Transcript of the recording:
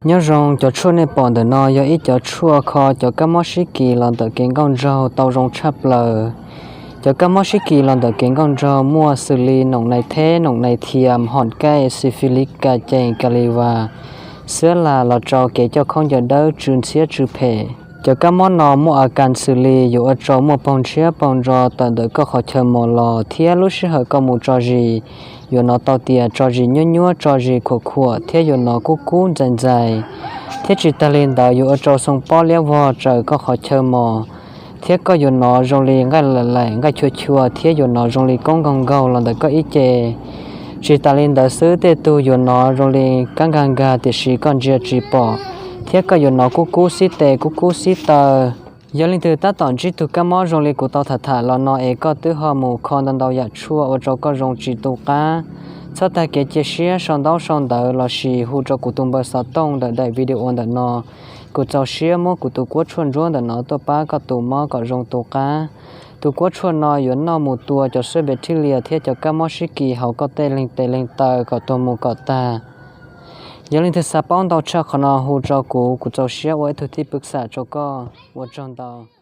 Nyob zoo, cov tshuaj nej pom ntawm no yog ib cov tshuaj kho cov kab mob sib kis los ntawm kev nkauj nraug tau zoo tshaj plaws. Cov kab mob sib kis los ntawm kev nkauj nraug muaj xws li noom nais theb, noom nais thiam, hom kaij, xi fi lis, ka cees, ka li vas, xwab las los rau kev coj khaub ncaws dawb, tsw ntxhiab tsw phem. Cov kab mob no muaj a kas xws li yuav ua rau muaj paug ntshiab paug ntso tawm ntawm koj qhov chaw mos los thiab lub sij hawm koj mus tso zis, yuav hnov tau tias tso zis nyuab nyuab, tso zis khuam khuam thiab yuav hnov kub kub ntxais ntxais. Thiab tsis tas li ntawd yuav ua rau xoo pob liab vog raws koj qhov chaw mos, thiab koj yuav hnov zoo li nqaij laim laim nqaij chua chua thiab yuav hnov zoo li koob nkaug nkaug los ntawm koj ib ce. Tsis tas li ntawd xwb, tej tug yuav hnov zoo li kab nkag nkag tiam sis koj ntsia tsis pom, thiab koj yuav hnov kub kub xib tes kub kub xib taw. Yog leej twg tab tom ntsib tug kab mob zoo li kuv tau tham tham los no es koj twb ho mus kho ntau ntau yam tshuaj ua rau koj zoo tsis tu qab, txhob tag kev cia siab sau ntaub sau ntawv lossis hu rau kuv tus npawb xov tooj ntawm daim video ntawm no. Kuv txaus siab muab kuv tus kuab tshuaj ntsuab ntawm no tuaj pab koj tus mob kom zoo tu qab. Tus kuab tshuaj no yuav noj mus tua cov suab bacteria thiab cov kab mob sib kis hauv koj tej leeg tes leeg taw kom tuag mus kom tag. Yog leej twg xav paub ntau tshaj qhov no hu rau kuv, kuv txaus siab ua ib tug tib pwb xam rau koj. Ua tsaug ntau.